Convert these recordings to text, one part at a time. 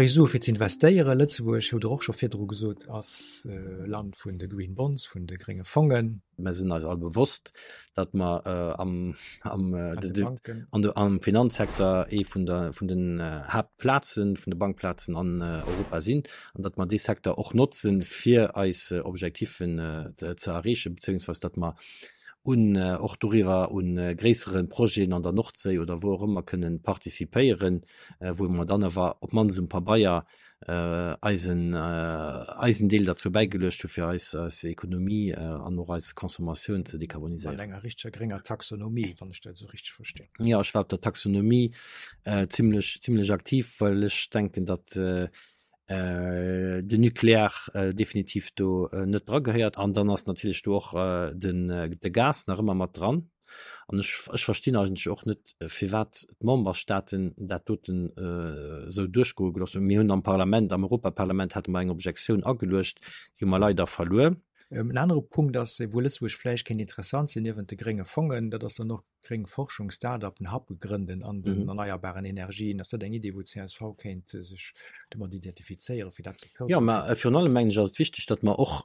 nach ee Sue fir ze investéieren. Lëtzebuerg, hutt Der och scho virdru gesot, ass e Land vun de Green Bonds, vun de grénge Fongen. Mer sinn eis all bewosst, datt mer am, am, an de, am Finanzsecteur ee vun der, vun den Haaptplazen, vun de Bankplazen an Europa sinn an datt mer dee Secteur och notzen, fir eis Objectifen ze erreechen, beziehungsweise datt mer un och doriwwer un gréissere Projeten an der Nordséi oder wou och ëmmer kënnen participéieren, wou mer dann awer op d'mannst um Pabeier eisen eisen Deel derzou bäigeluecht hu fir eis eis Ekonomie an och eis Consommatioun ze dekarboniséieren. Mat enger richteger grénger Taxonomie, wann ech dat esou richteg verstinn. Jo, ech war op der Taxonomie zimlech zimlech aktiv, well ech denken, datt den Nucléaire definitiv do net dragehéiert. An dann ass natierlech do och den de Gas nach ëmmer mat dran. An ech, ech verstinn eigentlech och net, firwat d'Memberstaaten dat doten esou duerchgoe gelooss hunn. Mir hunn am Parlament, am Europaparlament hate mer eng Objektioun ageluecht, déi hu mer leider verluer. En anere Punkt ass, wou Lëtzebuerg vläicht kéint interessant sinn, niewent de grénge Fongen, dat ass dann och gréng Forschung, Start-upen, Hubbe grënden an den erneierbaren Energien. Ass dat eng Idee, wou d'CSV kéint sech domat identifizéieren, fir dat ze fërderen? Jo, mä virun allem mengen ech ass et wichteg, datt mer och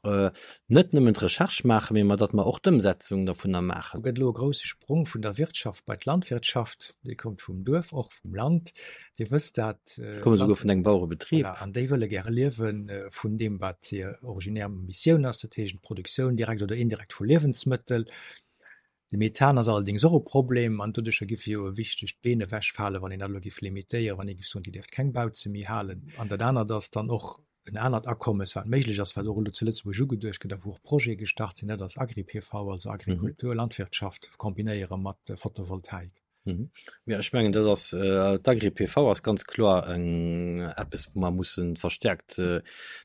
net nëmmen d'Recherche maachen, mee mer datt mer och d'Ëmsetzung dovunner maachen. Do gëtt elo e grousse Sprong vun der Wirtschaft bei d'Landwirtschaft. Dir kommt vum Duerf, och vum Land, Dir wësst dat. Ech komme souguer vun engem Bauerebetrib. Voilà, an déi wëlle gäre liewe vun deem, wat hir originär Missioun ass, dat heescht d'Produktioun direkt oder indirekt vu Liewensmëttel. De Methan ass allerdéngs och e Problem an doduercher giffe jo e wichtegt Been ewechfalen, wann een dat elo giff limitéieren, wann ee giff soen, Dir dierft keng Bauze méi halen. An dat anert ass dann och en anert Akommes, wat méiglech ass, wat och elo zu Lëtzebuerg ugeduecht gëtt a wou och Projete gestart sinn, dat ass Agri-PV, also Agrikultur, Landwirtschaft kombinéiere mat Photovoltaik. Jo, ech mengen, dat ass, d'Agri-PV ass ganz kloer eng, eppes, wou mer musse verstärkt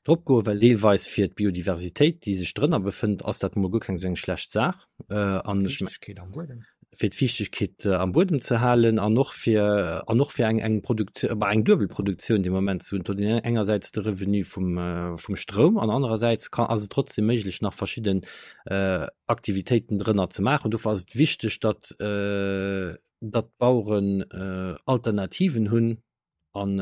drop goen, well deelweis fir d'Biodiversitéit, déi sech drënner befënnt, ass dat emol guer keng esou eng schlecht Saach. An ech. Fiichtegkeet am Buedem. Fir d'Fiichtegkeet am Buedem ze halen an och fir, an och fir eng, eng Produktioun, bah, eng duebel Produktioun dee Moment ze hunn. Do huet een engersäits de Revenu vum, vum Stroum an anerersäits ka, ass et trotzdem méiglech, nach verschidden Aktivitéiten drënner ze maachen. Dofir ass et wichteg, datt datt d'Baueren Alternativen hunn an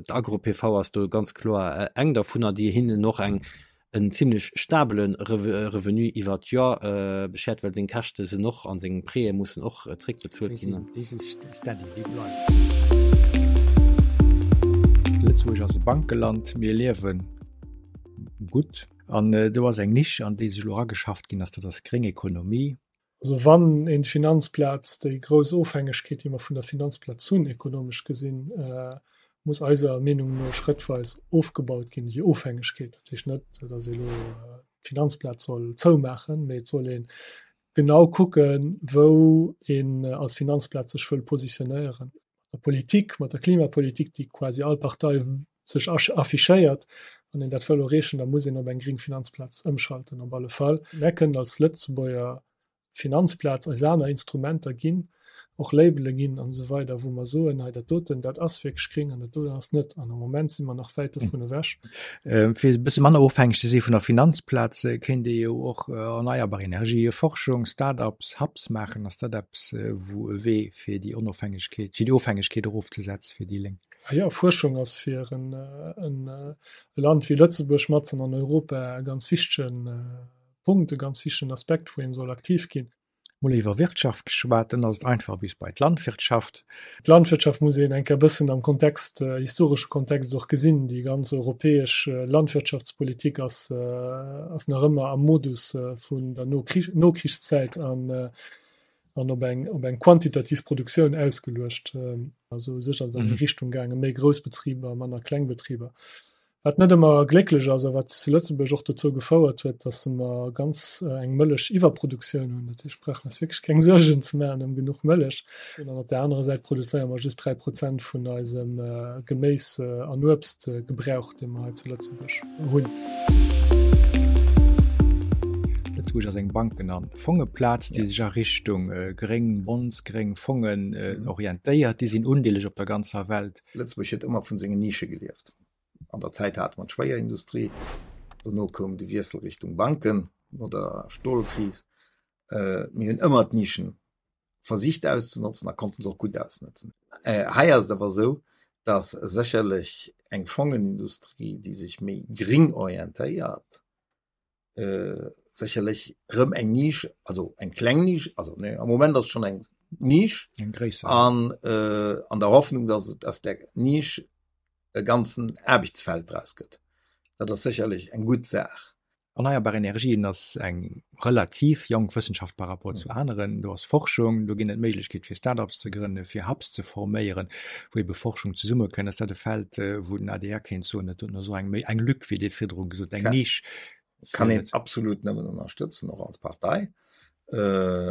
d'Agro-PV ass do ganz kloer eng dervunner, déi hinnen och eng en zimlech stabele Revenu iwwer d'Joer beschert, well seng Käschte sinn och an seng Prêtë mussen och zréckbezuelt ginn. Déi si steady, déi bleiwen. Lëtzebuerg ass e Bankeland, mir liewe gutt. An do ass eng Nisch, an déi sech elo erageschafft ginn ass, dat ass gréng Ekonomie. Also wann een d'Finanzplaz, déi grouss Ofhängegkeet, déi mer vun der Finanzplaz hunn, ekonomesch gesinn, muss eiser Meenung no schrëttweis ofgebaut ginn, déi Ofhängegkeet. Dat heescht net, datt ee elo d'Finanzplaz soll zoumaachen, mee et soll ee genau kucken, wou een als Finanzplaz sech wëll positionéieren. Mat der Politik, mat der Klimapolitik, déi quasi all Partei sech affichéiert, wann een dat wëll erreechen, da muss een op eng gréng Finanzplaz ëmschalten op alle Fall. Mär kënnen als Lëtzebuerger Finanzplaz eis aner Instrumenter ginn, och Labele ginn an esou weider, wou mer soen, hei dat doten, dat ass wierklech gréng an dat doten ass net. An am Moment si mer nach wäit dovun ewech. Fir e bësse manner ofhängeg ze si vun der Finanzplaz, kéint ee jo och erneierbar Energië, Forschung, Start-ups, Hubs maachen. Ass dat eppes, wou e Wee fir déi Onofhängegkeet, fir déi Ofhängegkeet erofzesetzen fir déi Lénk? Ah jo, Fuerschung ass fir en Land wéi Lëtzebuerg matzen an Europa e ganz wichtege Punkt, e ganz wichtegen Aspekt, wou een soll aktiv ginn. Mol iwwer Wirtschaft geschwat, dann ass et einfach bis bei d'Landwirtschaft. D'Landwirtschaft muss een eng Kéier e bëssen am Kontext, historesche Kontext och gesinn. Déi ganz europäesch Landwirtschaftspolitik ass, ass nach ëmmer am Modus vun der Nokrichszäit an, an op eng, op eng quantitativ Produktioun ausgeluecht. Also u sech ass et an déi Richtung gaangen, méi grouss Betriber, manner kleng Betriber. Wat net ëmmer glécklech ass a wat zu Lëtzebuerg och dozou gefouert huet, datt mer ganz eng Mëllech-Iwwerproduktioun hunn. Dat heescht, mir brauchen eis wierklech keng Suergen ze maachen ëm genuch Mëllech. An op där anerer Säit produzéiere mer just 3 Prozent vun eisem Geméis an Uebstgebrauch, dee mer hei zu Lëtzebuerg hunn. Lëtzebuerg ass eng Banken a Fongeplaz, déi sech a Richtung gréng Bonds, gréng Fongen orientéiert. Déi sinn undeeleg op der ganzer Welt. Lëtzebuerg huet ëmmer vun sengen Nische gelieft. An der Zäit hate mer d'Schwéierindustrie, dono koum de Wiessel Richtung Banken no der Stolkris. Mir hunn ëmmer d'Nischen versicht auszenotzen a konnten se och gutt ausnotzen. Hei ass et awer esou, Dass sécherlech eng Fongenindustrie, déi sech méi gring orientéiert, sécherlech erëm eng Nisch, also eng kleng Nisch, also nee, am Moment ass et schonn eng Nisch, eng gréisser, an an der Hoffnung, dass et aus där Nisch e ganzen Aarbechtsfeld draus gëtt. Dat ass sécherlech eng gutt Saach. Erneierbar Energien ass eng relativ jonk Wëssenschaft par rapport zu aneren. Do ass Forschung, do ginn et Méiglechkeet fir Start-ups ze grënnen, fir Hubs ze forméieren, wou ebe Forschung zesummekënnt. Ass dat e Feld, wou den adr kéint soen, dat doten ass och eng méi eng Lück, wéi Dir virdru gesot, eng Nisch? Kann een absolut nëmmen ënnerstëtzen, och als Partei.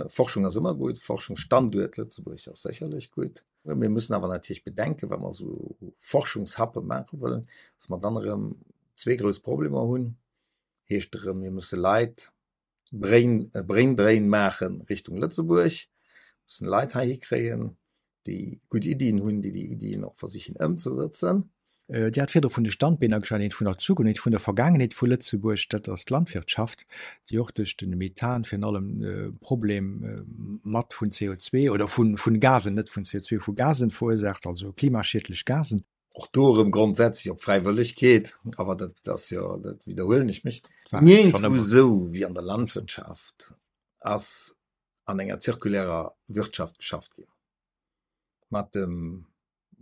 Forschung ass ëmmer gutt, Forschungsstanduert Lëtzebuerg ass sécherlech gutt. Mir mussen awer natierlech bedenken, wa mer esou Forschungshuppe maache wëllen, dass mer dann erëm zwee grouss Problemer hunn. Heescht erëm, mir musse Leit Brain, e Braindrain maache Richtung Lëtzebuerg, mussen Leit heihi kréien, déi gutt Iddien hunn, déi déi Iddien och versichen ëmzesëtzen. Dir hat virdru vun de Standbeener geschwat, eent vun der Zukunft, eent vun der Vergaangenheet vu Lëtzebuerg, dat ass d'Landwirtschaft, déi och duerch de Methan virun allem Problem mat vun CO2 oder vu Gasen, net vun CO2, vu Gasen verursaacht, also klimaschiedlech Gasen. Och do erëm grondsätzlech op Fräiwëllegkeet, awer dat ass jo, dat widderhuelen ech mech, nirgendwou esou wéi an der Landwirtschaft ass an enger zirkulärer Wirtschaft geschafft ginn. Mat dem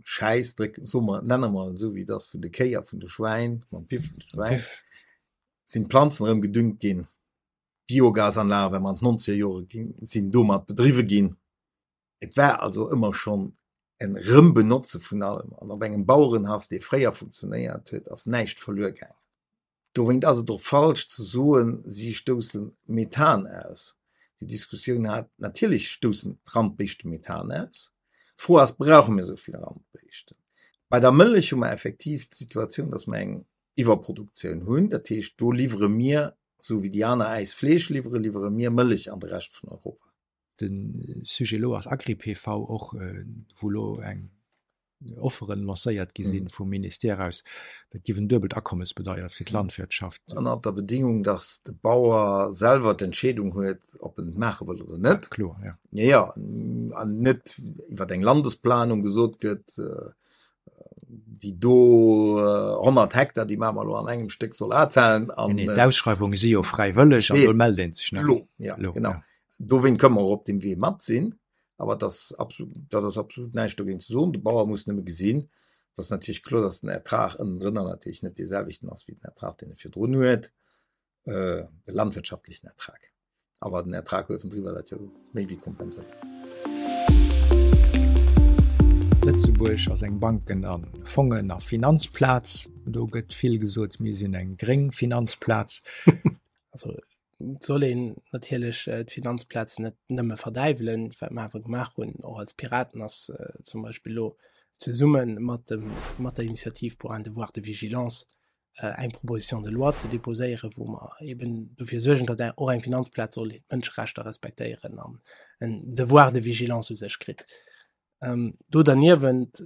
Schäissdréck, soe mer, nenne mer et esou wéi et ass, vun de Kéi a vun de Schwäin, mam Piff vun de Schwäin, sinn d'Planzen erëm gedüngt ginn. D'Biogasanlagen, well mer an d'nonzeger Jore ginn, sinn domat bedriwwe ginn. Et war also ëmmer schonn en Rëmbenotze vun allem, an op engem Bauerenhaff, dee fréier funktionéiert huet, ass näischt verluer gaangen. Dowéint ass et och falsch ze soen, si stousse Methan aus. Déi Diskussioun hat, natierlech stoussen d'Randbéischte Methan aus. D'Fro ass, brauche mir esou vill Randbéischten? Bei der Mëllech hu mer effektiv d'Situatioun, datt mer eng Iwwerproduktioun hunn. Dat heescht, do liwwere mir, esou wéi déi aner äis Fleesch liwweren, liwwere mir Mëllech an de Rescht vun Europa. De Sujet elo ass Agri-PV och, wou elo eng Offeren lancéiert gi sinn vum Ministère aus. Dat géif en duebelt Akommes bedeiert fir d'Landwirtschaft. Ënnert der Bedingung, datt de Bauer selwer d'Entscheedung huet, ob en et maache wëll oder net. Kloer, jo. Jo, jo, an net iwwer eng Landesplanung gesot gëtt, déi do 100 Hektar, déi maache mer elo an engem Stéck Solarzellen. Nee, d'Ausschreiwunge si jo fräiwëlleg an do mellt ee sech, ne? Elo, jo, genau. Dowéint kënne mer och op deem Wee mat sinn, awer et ass absolut, dat ass absolut näischt dogéint ze soen. De Bauer muss nëmme gesinn, et ass natierlech kloer, datt den Ertrag ënnendrënner natierlech net dee selwechten ass wéi den Ertrag, deen e virdrun huet, de landwirtschaftlechen Ertrag. Awer den Ertrag uewendriwwer, dat jo méi wéi kompenséiert. Lëtzebuerg ass eng Banken a Fongen a Finanzplaz. Do gëtt vill gesot, mir sinn eng gréng Finanzplaz. Also Et soll een natierlech d'Finanzplaz net nëmme verdäiwelen. Wat mer awer gemaach hunn, och als Piraten, ass zum Beispill elo zesumme mat dem, mat der Initiative pour un devoir de vigilance eng Proposition de loi ze déposéieren, wou mer eben dofir suergen, datt och eng Finanzplaz soll d'Mënscherechter respektéieren an en Devoir de vigilance u sech kritt. Do derniewent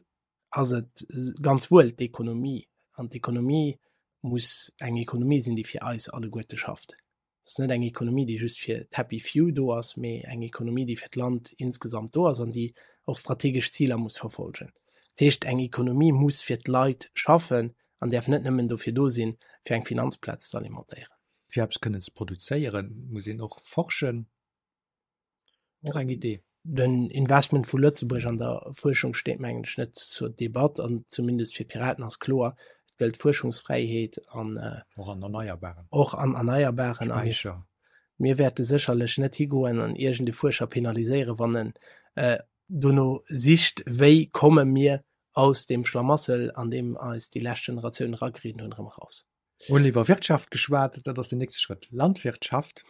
ass et ganz wuel d'Ekonomie. An d'Ekonomie muss eng Ekonomie sinn, déi fir eis alleguerte schafft. Et ass net eng Ekonomie, déi just fir d'Happy Few do ass, mee eng Ekonomie, déi fir d'Land insgesamt do ass an déi och strategesch Ziler muss verfolgen. Dat heescht, eng Ekonomie muss fir d'Leit schaffen an däerf net nëmmen dofir do sinn, fir eng Finanzplaz ze alimentéieren. Fir eppes kënnen ze produzéieren, muss een och forschen. Och eng Idee. Den Investment vu Lëtzebuerg an der Fuerschung steet, mengen ech, net zur Debatt an zumindest fir d'Piraten ass kloer, et gëllt Fuerschungsfräiheet an Och an Erneierbaren. Och an Erneierbaren. A Späicher. mir wäerte sécherlech net higoen an iergend e Fuerscher penaliséieren, wann en dono sicht, wéi komme mir aus deem Schlamassel, an deem eis déi lescht Generatiounen erageriden hunn, erëm eraus. Mir hunn iwwer Wirtschaft geschwat, dat ass den nächste Schrëtt, Landwirtschaft.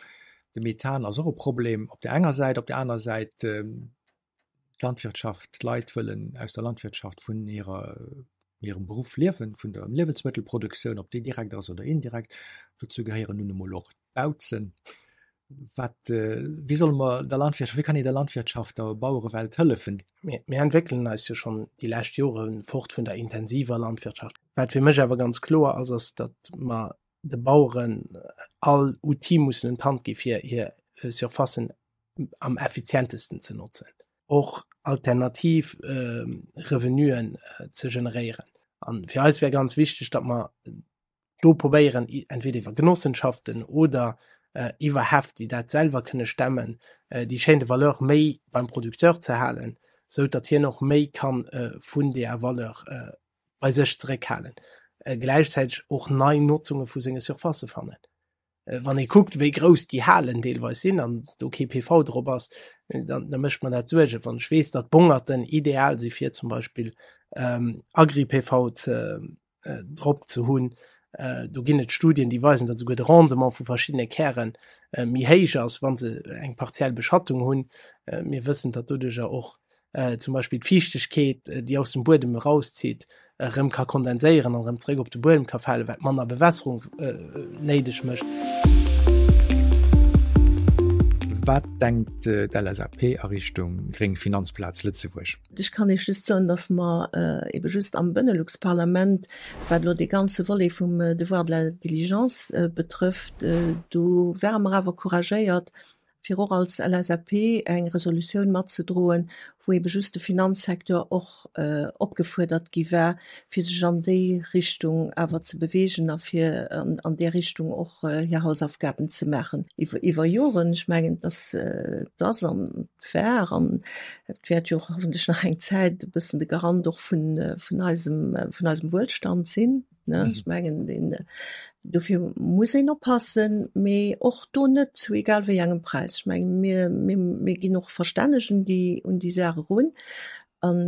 De Methan ass och e Problem op där enger Säit, op där aner Säit d'Landwirtschaft, d'Leit wëllen aus der Landwirtschaft vun hirer, hirem Beruff liewen, vun der Liewensmëttelproduktioun, ob déi direkt ass oder indirekt. Dozou gehéieren nun emol och Bautzen. Wat, wéi solle mer der Landwirtschaft, wéi kann een der Landwirtschaft, der Bauerewelt hëllefen? Mir, mir entwéckelen eis jo schonn déi lescht Jore fort vun der intensiver Landwirtschaft. Wat fir mech awer ganz kloer ass, ass, datt mer de Baueren all Outil mussen un d'Hand gi fir hir Surfacen am effizientesten ze notzen. och alternativ Revenuen ze generéieren. An fir eis wär ganz wichteg, datt mer do probéieren, entweder iwwer Genossenschaften oder iwwer Häff, déi dat selwer kënne stemmen, déi Chaîne de valeur méi beim Producteur ze halen, sou datt hien och méi ka vun deeër Valeur bei sech zeréckhalen, gläichzäiteg och nei Notzunge vu senge Surfacë fannen. Wann ee kuckt, wéi grouss déi Halen deelweis sinn an do kee PV drop ass, dann da mécht mer dat Suergen. Wann ech weess, datt Bongerten ideal si fir zum Beispill Agri-PV ze drop ze hunn, do ginn et Studien, déi weisen, datt esouguer de Rendement vu verschiddene Käre méi héich ass, wa se eng partiell Beschattung hunn. Mir wëssen, datt doduercher och zum Beispill d'Fiichtegkeet, déi aus dem Buedem erauszitt, erëm ka kondenséieren an erëm zeréck op de Buedem ka falen, wat manner Bewässerung néideg mécht. Wat denkt d'LSAP a Richtung gréng Finanzplaz Lëtzebuerg? Ech kann Iech just soen, datt mer ebe just am Benelux-Parlament, wat elo dee ganze Volet vum Devoir de la diligence betrëfft, do ware mer awer couragéiert, fir och als LSAP eng Resolutioun matzedroen, wou ebe just de Finanzsecteur och opgefuerdert gi war, fir sech an déi Richtung awer ze bewegen a fir an där Richtung och hir Hausaufgaben ze maachen. Iwwer Joren, ech mengen, dass et ass an et war an et wäert jo och hoffentlech nach eng Zäit e bëssen de Garant och vun eisem, vun eisem Wuelstand sinn. Ne? Ech mengen, den, dofir muss een oppassen, mee och do net zu egal wéi engem Präis. Ech mengen, mir, mir, mir ginn och verstänneg un déi, un déi Saach erun an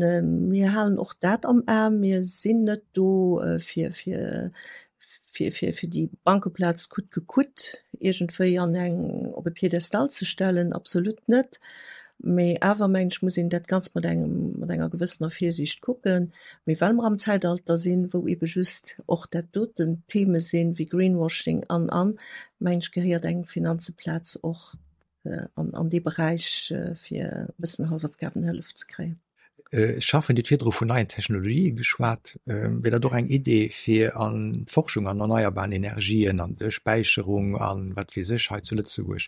mir halen och dat am A. Mir sinn net do fir, fir, fir, fir, fir déi Bankeplaz coûte que coûte iergendwéi an eng, op e Piédestal ze stellen, absolut net. Mee awer mengen ech, muss een dat Ganzt mat engem, mat enger gewëssener Virsiicht kucken. Mee well mer am Zäitalter sinn, wou eebe just och dat doten Theme sinn, wéi Greenwashing an, an, mengen ech, gehéiert eng Finanzeplaz och an, an dee Beräich, fir e bëssen Hausaufgabenhëllef ze kréien. Ech schaffen, Dir hutt virdru vun neien Technologië geschwat. Wier dat och eng Idee, fir an d'Forschung an erneierbaren Energien, an d'Späicherung a wat weess ech hei zu Lëtzebuerg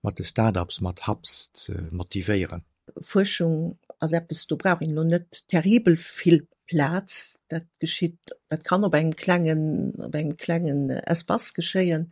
mat de Start-ups, mat Hubs ze motivéieren? Fuerschung ass eppes, do brauch een elo net terribel vill Plaz. Dat geschitt, dat kann op engem klengen, op engem klengen Espace geschéien.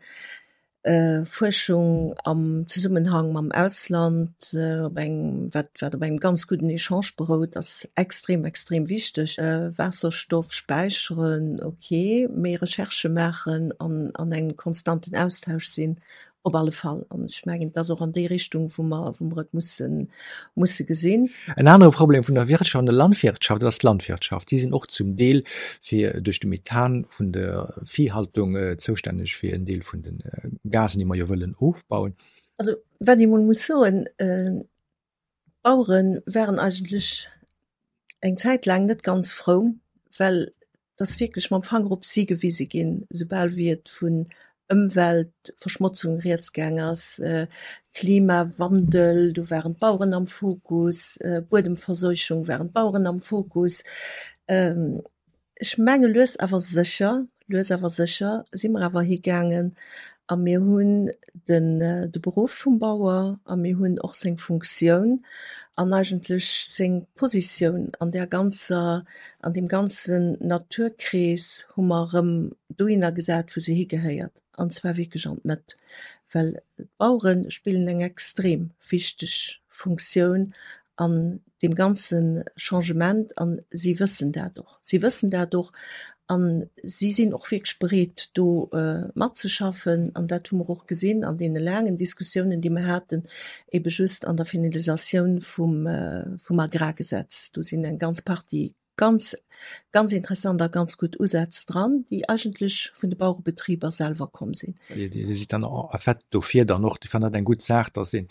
Fuerschung am Zesummenhang mam Ausland, op engem, wat, wat op engem ganz gudden Echange berout, ass extrem, extrem wichteg. Waasserstoff späicheren, ok, mee Recherchë maachen an an engem konstanten Austausch sinn, Op alle Fall. An ech mengen, et ass och an déi Richtung, wou mer, wou mer et mussen, musse gesinn. En anere Problem vun der Wirtschaft an der Landwirtschaft, dat ass d'Landwirtschaft. Si sinn och zum Deel fir, duerch de Methan vun der Viehhaltung zoustänneg fir en Deel vun de Gasen, déi mer jo wëllen ofbauen. Also, wat ee mol muss soen, D'Bauere waren eigentlech eng Zäit laang net ganz frou, well et ass wierklech mam Fanger op si gewise ginn, soubal wéi et vun Ëmweltverschmotzung rieds gaang ass, Klimawandel, do waren d'Baueren am Fokus, Buedemverseuchung waren d'Baueren am Fokus. Ech menge lues awer sécher, lues awer sécher si mer awer higaangen a mir hunn den de Beruff vum Bauer a mir hunn och seng Funktioun an eigentlech seng Positioun an där ganzer, an deem ganzen Naturkrees hu mer erëm dohinner gesat, wou se higehéiert, an zwar wierklech an d'Mëtt, well d'Bauere spillen eng extrem wichteg Funktioun an deem ganze Changement a si wëssen dat och. Si wëssen dat och a si sinn och wierklech bereet do matzeschaffen an dat hu mer och gesinn an deene laangen Diskussiounen, déi mer haten, ebe just an der Finalisatioun vum, vum Agrargesetz. Do sinn eng ganz Partie ganz, ganz interessant a ganz gutt Usätz dran, déi eigentlech vun de Bauerebetriber selwer komm sinn. Dir sidd dann en fait dofir dann och, Dir fannt dat eng gutt Saach, datt een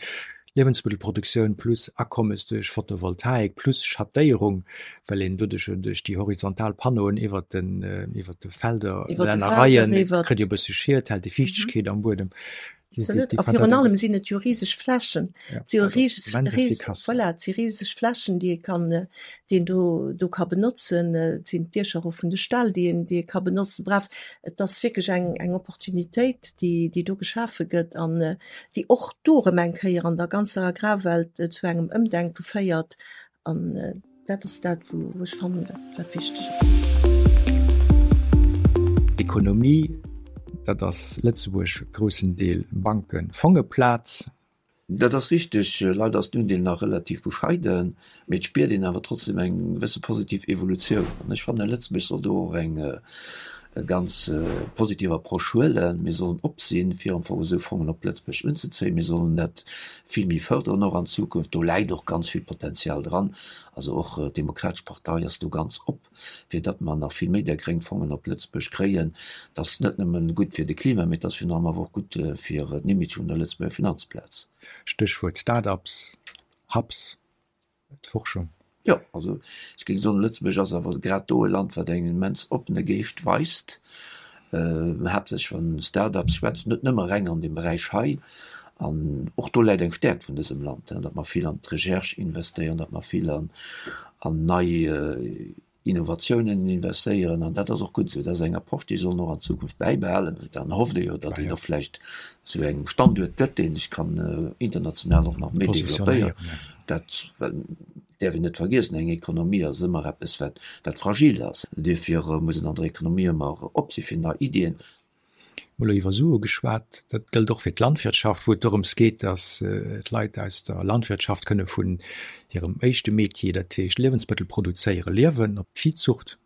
Liewensmëttelproduktioun plus Akommes duerch Photovoltaik plus Schattéierung, well een doduerch jo duerch déi horizontal Panneauen iwwert den, iwwert de Felder, Lännereien, kritt jo e bësse Schied, hält déi Fiichtegkeet am Buedem. Absolut. A virun allem sinn et jo riseg Flächen. Et si jo riseg, voilà, et si riseg Flächen, déi ee kann, déi een do, do ka benotzen. Et sinn d'Diecher och vun de Ställ, déi een, déi ee ka benotzen. Bref, et ass wierklech eng, eng Opportunitéit, déi, déi do geschafe gëtt an déi och do erëm eng Kéier an der ganzer Agrarwelt zu engem Ëmdenke féiert. An dat ass dat, wou ech fannen, wat wichteg ass. Ekonomie, dat ass Lëtzebuerg groussen Deel Banken, Fongeplaz. Dat ass richteg. Leider ass den Undeel nach relativ bescheiden, mee et spiert een awer trotzdem eng gewësse positiv Evolutioun. An ech fannen, Lëtzebuerg soll do och eng ganz positiv Approche huelen. Mir sollen op sinn, fir am Fong esou Fongen op Lëtzebuerg unzezéien. Mir sollen dat vill méi fërderen och an Zukunft. Do läit och ganz vill Potenzial dran. Also och d'Demokratesch Partei ass do ganz op, fir datt mer nach vill méi där gréng Fongen op Lëtzebuerg kréien. Dat ass net nëmmen gutt fir de Klima, mee et ass virun allem awer och gutt fir den Image vun der Lëtzebuerger Finanzplaz. Stéchwuert Start-ups, Hubs. D'Forschung. Jo, also ech géing soen, Lëtzebuerg ass awer grad do e Land, wat eng immens oppene Geescht weist, haaptsächlech wann Start-ups schwätzen, net nëmme reng an deem Beräich hei. An och do läit eng Stäerkt vun dësem Land, datt mer vill an d'Recherche investéieren, datt mer vill an nei Innovatiounen investéieren, an dat ass och gutt esou. Dat ass eng Approche, déi soll een och an Zukunft bäibehalen. Dann hofft ee jo, datt een och vläicht zu engem Standuert gëtt, dee sech kann international och nach méi developpéieren. Dat, well et däerf een net vergiessen, eng Ekonomie ass ëmmer eppes, wat, wat fragil ass. Duerfir muss een an der Ekonomie ëmmer op si fir nei Iddien. Mir hu elo iwwer Sue geschwat. Dat gëllt och fir d'Landwirtschaft, wou et dorëms geet, datt d'Leit aus der Landwirtschaft kënne vun hirem éischte Metier, dat heescht Liewensmëttel produzéieren, liewen. Op d'Viehzucht,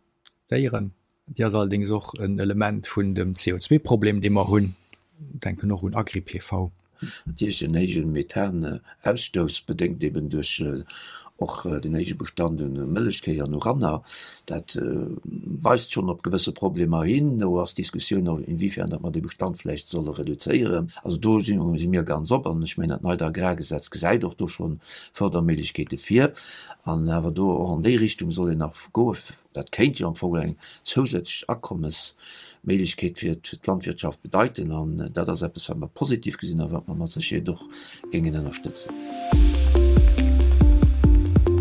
d'Déieren, déi ass allerdéngs och en Element vun dem CO2-Problem, dee mer hunn. Denken och un Agri-PV. Natierlech den héije Methanausstouss, bedéngt eben duerch och den héije Bestand un Mëllechkéi an u Ranner, dat weist schonn op gewësse Problemer hin. Do ass d'Diskussioun och, inwiefern datt mer dee Bestand vläicht solle reduzéieren. Also do si mir ganz op an ech mengen, dat neit Agrargesetz gesäit och do scho Förderméiglechkeete vir. An awer do och an déi Richtung soll een nach goen. Dat kéint jo am Fong eng zousätzlech Akommesméiglechkeet fir d'Landwirtschaft bedeiten an dat ass eppes, wat mer positiv gesinn a wat mer mat Sécherheet och géingen ënnerstëtzen.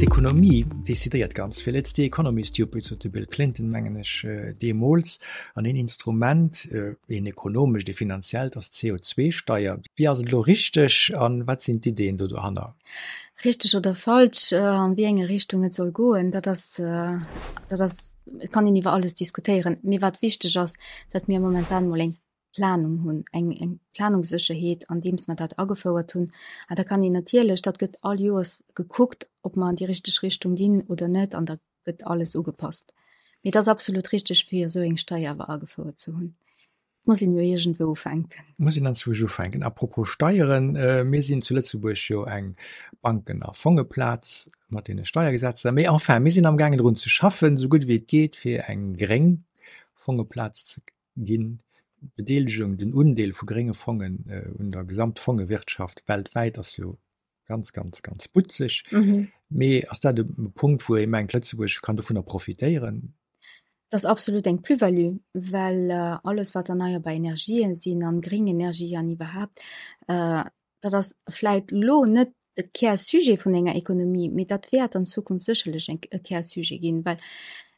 D'Ekonomie decidéiert ganz vill. It's the economy, stupid, sot de Bill Clinton, mengen ech, deemools. An een Instrument, een ekonomescht, ee finanziellt, ass d'CO2-Steier. Wéi ass et elo richteg a wat sinn d'Iddeen do dohanner? Richteg oder falsch, an wéi enge Richtung et soll goen, dat ass, dat ass, et kann een iwwer alles diskutéieren. Mee wat wichteg ass, datt mir momentan mol eng Planung hunn, eng, eng Planungssécherheet, andeems mer dat agefouert hunn. An da kann een natierlech, dat gëtt all Joers gekuckt, ob mer an déi richteg Richtung ginn oder net, an da gëtt alles ugepasst. Mee et ass absolut richteg, fir esou eng Steier awer agefouert ze hunn. Et muss een jo iergendwou ufänken. Et muss een anzwousch ufänken. A propos Steieren, Mir sinn zu Lëtzebuerg jo eng Banken a Fongeplaz mat deene Steiergesetzer. Mee enfin, mir sinn amgaangen drun ze schaffen, esou gutt wéi et geet, fir eng gréng Fongeplaz ze ginn. D'Bedeelegung, den Undeel vu grénge Fongen un der Gesamtfongewirtschaft weltwäit ass jo ganz, ganz, ganz butzeg. Mee ass dat e Punkt, wou ee mengt, Lëtzebuerg kann dovunner profitéieren? Dat ass absolut eng Plus-value, well alles wat erneierbar Energien sinn an gréng Energie an iwwerhaapt, dat ass vläit elo net de Kärsujet vun enger Ekonomie, mee dat wäert an Zukunft sécherlech e Kärsujet ginn, well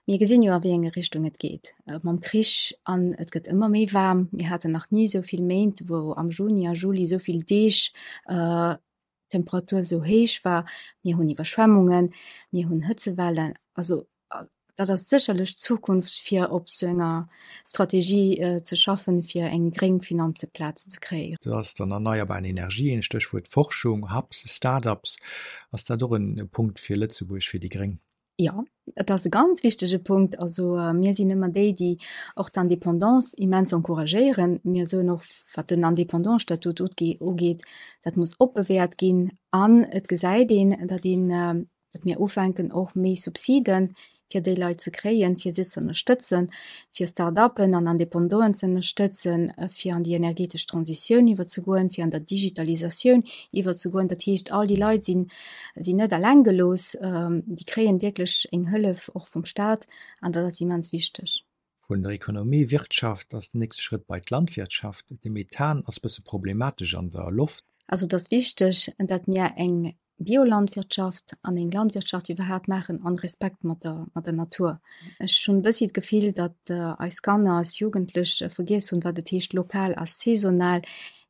mir gesinn jo a wéi enge Richtung et geet mam Krich an et gëtt ëmmer méi waarm. Mir haten nach ni esou vill Méint, wou am Juni a Juli esou vill Deeg d'Temperatur esou héich war. Mir hunn Iwwerschwemmungen, mir hunn Hëtzewellen. Also dat ass sécherlech d'Zukunft, fir op esou enger Strategie ze schaffen, fir eng gréng Finanzeplaz ze kréien. Dat ass dann erneierbaren Energien, Stéchwuert Forschung, Hubs, Start-ups. Ass dat och e Punkt fir Lëtzebuerg, fir déi Gréng? Jo, et ass e ganz wichtege Punkt. Also mir sinn ëmmer déi, déi och d'Indépendance immens encouragéieren. Mir soen och, wat den Indépendant-Statut ugeet, dat muss opbewäert ginn. An et gesäit een, datt een, datt mir ufänken och méi Subside fir déi Leit ze kréien, fir si ze ënnerstëtzen, fir Start-uppen an Indépendanten ze ënnerstëtzen, fir an déi energetesch Transitioun iwwerzegoen, fir an der Digitalisatioun iwwerzegoen. Dat heescht, all déi Leit sinn, sinn net alleng gelooss, déi kréien wierklech eng Hëllef och vum Staat an dat ass immens wichteg. Vun der Ekonomie, Wirtschaft ass den nächste Schrëtt bei d'Landwirtschaft. De Methan ass bësse problematesch an der Loft. Also et ass wichteg, datt mir eng Biolandwirtschaft an eng Landwirtschaft iwwerhaapt maachen an Respekt mat der mat der Natur. Ech hunn e bëssi d'Gefill, datt eis Kanner, eis Jugendlech vergiess hunn, wat et heescht lokal a saisonal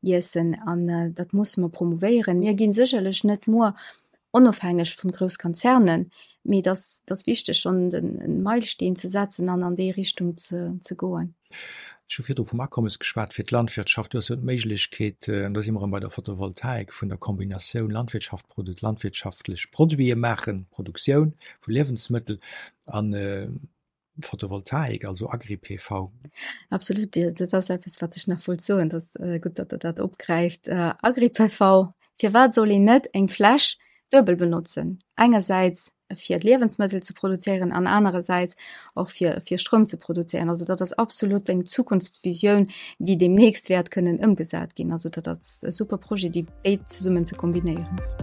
iessen an dat musse mer promouvéieren. Mir gi sécherlech net muer onofhängeg vun grouss Konzernen, mee et ass et ass wichteg schonn den Meilsteen ze setzen an an déi Richtung ze ze goen. Ech hu virdru vum Akommes geschwat fir d'Landwirtschaft. Du hues jo d'Méiglechkeet, an do si mer erëm bei der Photovoltaik, vun der Kombinatioun Landwirtschaft, landwirtschaftlech Produite maachen, Produktioun vu Liewensmëttel an Photovoltaik, also Agri-PV. Absolut, dat ass eppes, wat ech nach wollt soen. Dat ass gutt, datt Der dat opgräift. Agri-PV, firwat soll een net eng Fläch duebel benotzen? Engersäits fir Liewensmëttel ze produzéieren an anerersäits och fir, fir Stroum ze produzéieren. Also dat ass absolut eng Zukunftsvisioun, déi deemnächst wäert kënnen ëmgesat ginn. Also dat ass e super Projet, déi béid zesummen ze kombinéieren.